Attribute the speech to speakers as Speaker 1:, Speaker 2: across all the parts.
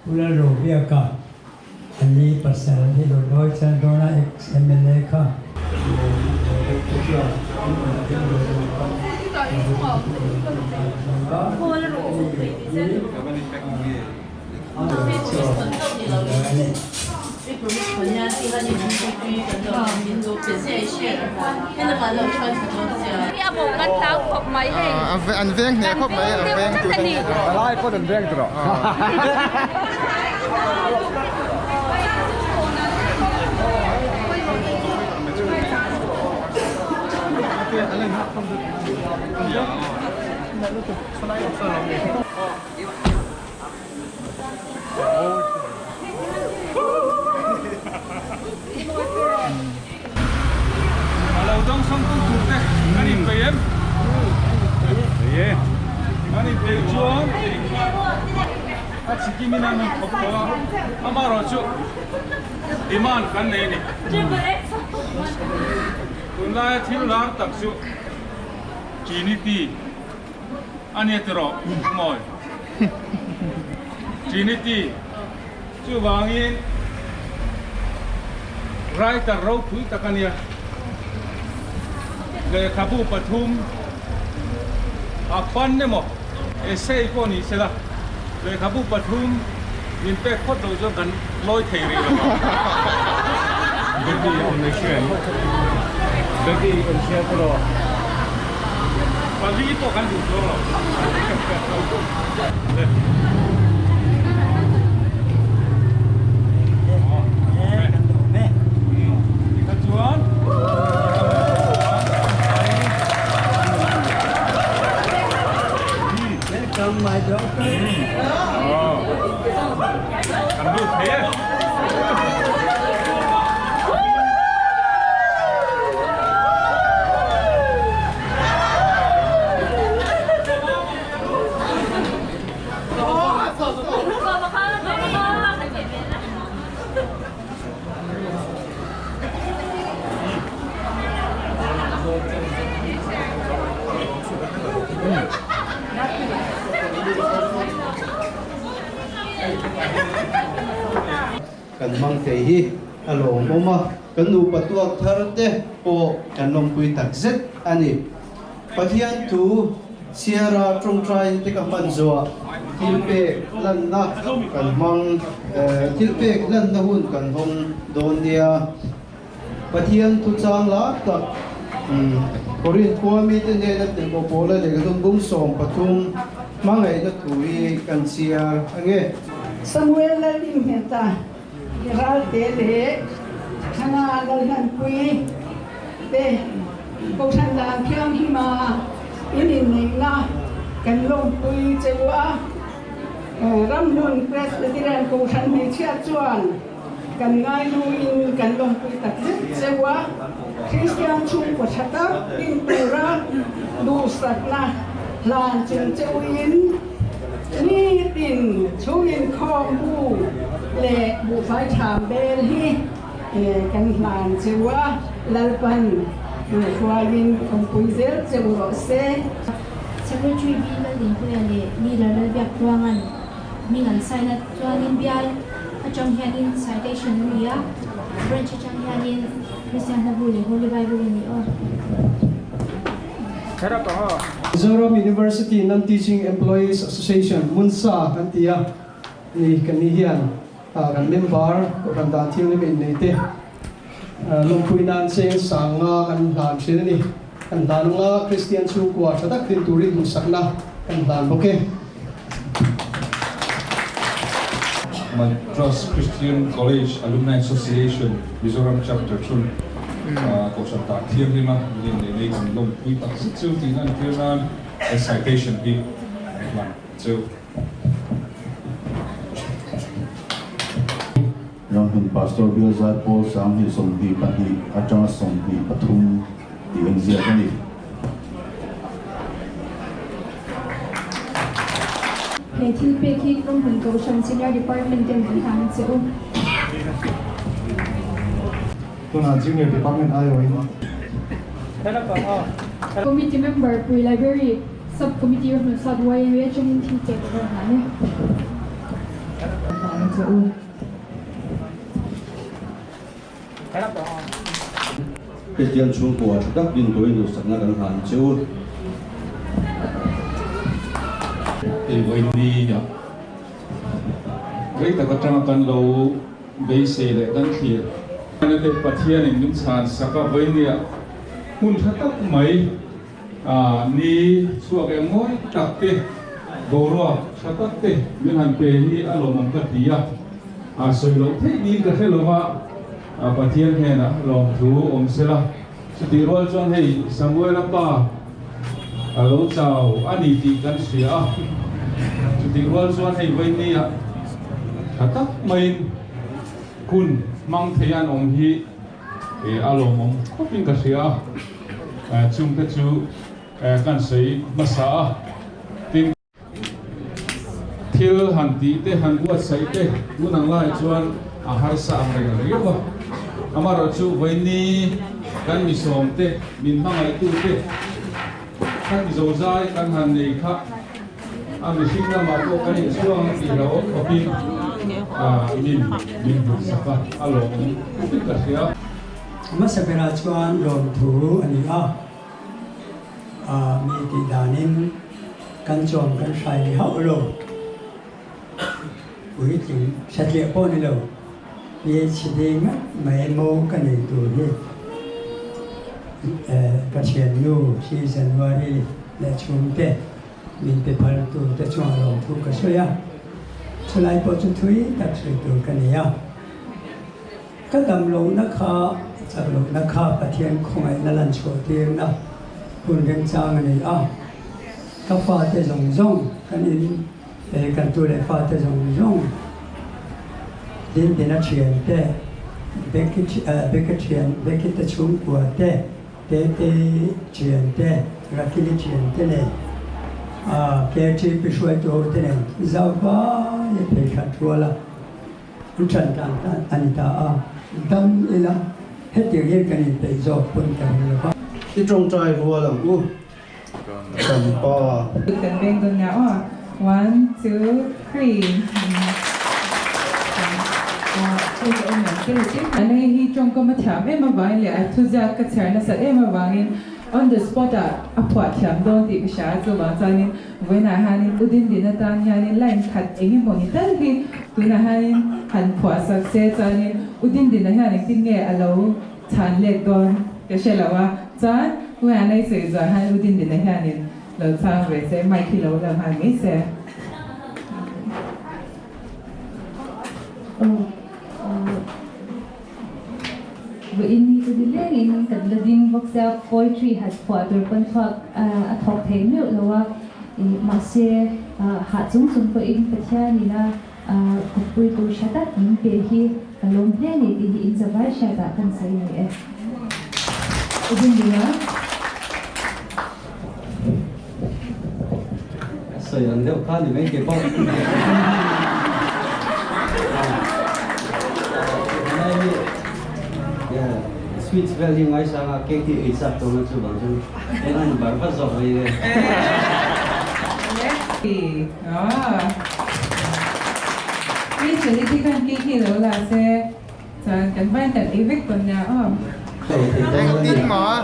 Speaker 1: Pu Lalrobiaka a ni pasal hi lo dawi chan dawn a ex mla kha.
Speaker 2: An veng hneh khawp mai, an veng tur a ni.
Speaker 3: Palai pawn an veng tur aw.
Speaker 4: A lo dawng sawmtu tur te kan inpeih em? Peih e. Kan inpeih chuan a chikim in an rawn thawk tawh a, amaherawhchu demand kan nei a ni. Tunlaia thil lar tak chu Trinity. A nia tiraw mawi Trinity chuvangin writer ropui tak a nia lehkhabu pathum a pan emaw essay pawh ni sela lehkhabu pathum min pek phawt loh chuan kan lawi thei rih lo ang.
Speaker 3: Baby awm mai hriat Baby awm hriat tiraw.
Speaker 4: Pali pawh kan duh chuang lo.
Speaker 1: Welcome my daughter.
Speaker 4: Kan lut thei e.
Speaker 5: Kan hmang thei hi a lawmawm a, kan nupa tuak thar te pawh kan lawmpui tak zet a ni. Pathian thu chhiara tawngtai te ka hman zuah thil pek lanna kan hmang thil pek lanna hun kan hawng dawn nia. Pathian thu chang lar tak Korinth khua mite hnena tirhkoh Paula lehkhathum bung 13 hmangaihna thu hi kan chhiar ange.
Speaker 6: Samuel Lalhlimhmeta Ralte leh Thana Lalhlanpui te Kohhran dan thianghlima in inneihna kan lawmpui che u a. Ramhlun Presbyterian Kohhran hmeichhia chuan kan ngailuin kan lawmpui tak zet che u a. Kristian chhungkaw tha tak din tura duhsakna hlan chung che uin nitin chhung inkhawm bu leh buhfai tham bel hi kan hlan che u a, Lalpan hruaiin awmpui zel che u rawh se.
Speaker 7: Secretary B Laldinpuia leh Leader Lalbiaktluanga'n hming an sign a, chuanin bial atang hianin citation a ni a, branch atang hianin Christian Hlabu leh Holy Bible a ni aw.
Speaker 8: Mizoram University Non-Teaching Employees Association, MUNSA, kan ti a ni, kan ni hian kan member Kohhran Dan Thianghlim innei te lawmpui nan cheng sanga kan hlan thin a ni. Kan hlan anga Kristian chhungkua tha tak din turin duhsakna kan hlan bawk e.
Speaker 9: Madras Christian College Alumni Association Mizoram Chapter chhun Kohhran Dan Thianghlima min innei nei kan lawmpui tak zet chu tihna an tir nan he citation hi an hlan chu.
Speaker 10: Ramhmun Pastor Bial Zaipawl 2022 atanga 23 tih an ziak a ni.
Speaker 7: He thil pek hi Ramhmun Kohhran Senior Department ten an hlan a che u.
Speaker 8: Tunah Junior Department aiawhin.
Speaker 7: Committee member Pui Library Sub Committee Ramhmun South YMA atangin thil pek a rawn hlan e.
Speaker 11: che u.
Speaker 12: Kristian chhungkua tha tak din turin duhsakna kan hlan che u.
Speaker 9: Hei vawinia rei tak atanga kan lo beisei leh kan thlir. Nate Pathianin min chhan sak a, vawinia hun tha tak mai ni chhuak eng mawi tak te, boruak tha tak te min han pe hi a lawmawm ka ti a, a sawi loh theih niin ka hre lo va, Pathian hnenah lawmthu awm sela. Chutih rual chuan hei Samuela pa a lo chau a ni tih kan hria a, chutih rual chuan hei vawinia tha tak maiin hun hmang thei an awm hi a lawmawm khawpin ka hria a, chungte chu kan sawi hmasa a, tin. Thil han tih te, han buatsaih te tun ang lai chuan a harsa ang reng riau a. Amaherawhchu vawiini kan misawm te, min hmangaihtu te, kan mizozai kan han nei kha a mihring lamah pawh kan inchhuang ang tih hlauhawm khawpin min min hmuhsak a, a lawmawm khawpin ka hria.
Speaker 1: Hmasa berah chuan lawmthu a ni a. A mi tih danin kan chawm kan hrai ni hauh lo. Puitling satliah pawh ni lo, PHD ngat mai mo ka nei tur hi ka thiannu hi January leh chhungte min pe phal tur te chungah lawmthu ka sawi a, chulai pawh chu thui tak sawi tur ka nei a. Ka dam lohna kha, chak lohna kha Pathian khawngaihna lan chhuah tirna hun remchang a ni a. Ka fate zawng zawng kan in eh kan tu leh fate zawng zawng Dindina thiante, Becky Becky thian Becky te chhungkua te, Tetei thiante, Rakili thiante nen ah KTP hruaitu ho te nen zau vai a phei khat rual a. An ṭan dan tan a ni ta a, dam ila hetiang hian kan inpeih zawk pawn ka ring lo va.
Speaker 5: I ṭawngṭai rual ang u, kan pa.
Speaker 11: Kan beng dawn nia aw, one, two, three. Anei hi ṭawngkam a thiam em avangin leh a thuziak ka chhiar nasat em avangin on the spot ah a phuah thiam dawn tih ka hria a, chuvang chuanin Vawiinah hianin U Dindin atan hianin line khat eng emaw ni tal hi tunah hianin han phuah sak se chuanin U Dindina hian engtin nge a lo chhan let dawn ka hre lo a, chuan U Anna i sawi zuah hian U Dindina hianin lo chhang ve se, mic hi lo la nghal mai se.
Speaker 7: Vawiin hi chu ni lengin kan la ding bawk sia, poetry hat phuah tur pawn chhuak a thawk thei meuh lo a, mahse hah chung chung pawhin Pathianin a kutpui tur hre tak min pe hi ka lawm hle a ni tih hi in zavai hriatah kan sawi ni e.
Speaker 13: Sawi ang deuh kha ni mai ke pawh. Sweets vel hi ngaisang a cake hi ei chak tawh na chu vang chuan eng an bar vat zawk mai le.
Speaker 11: Rachel i thi khan cake hi lo la se chuan kan vain kan ei vek tawn nia aw.
Speaker 2: Engtin maw?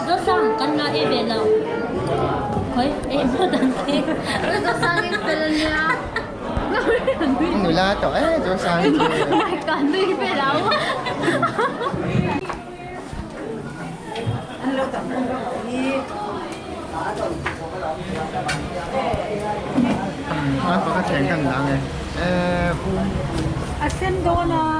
Speaker 14: Zosang kan la ei ve lo. Khoi ei maw dan khi. Zosang in fel ania.
Speaker 2: Nula tawh e Zosang chu.
Speaker 14: Ka nui ve lo.
Speaker 2: A pakhat thleng kan dang e.
Speaker 6: A sen dawn a.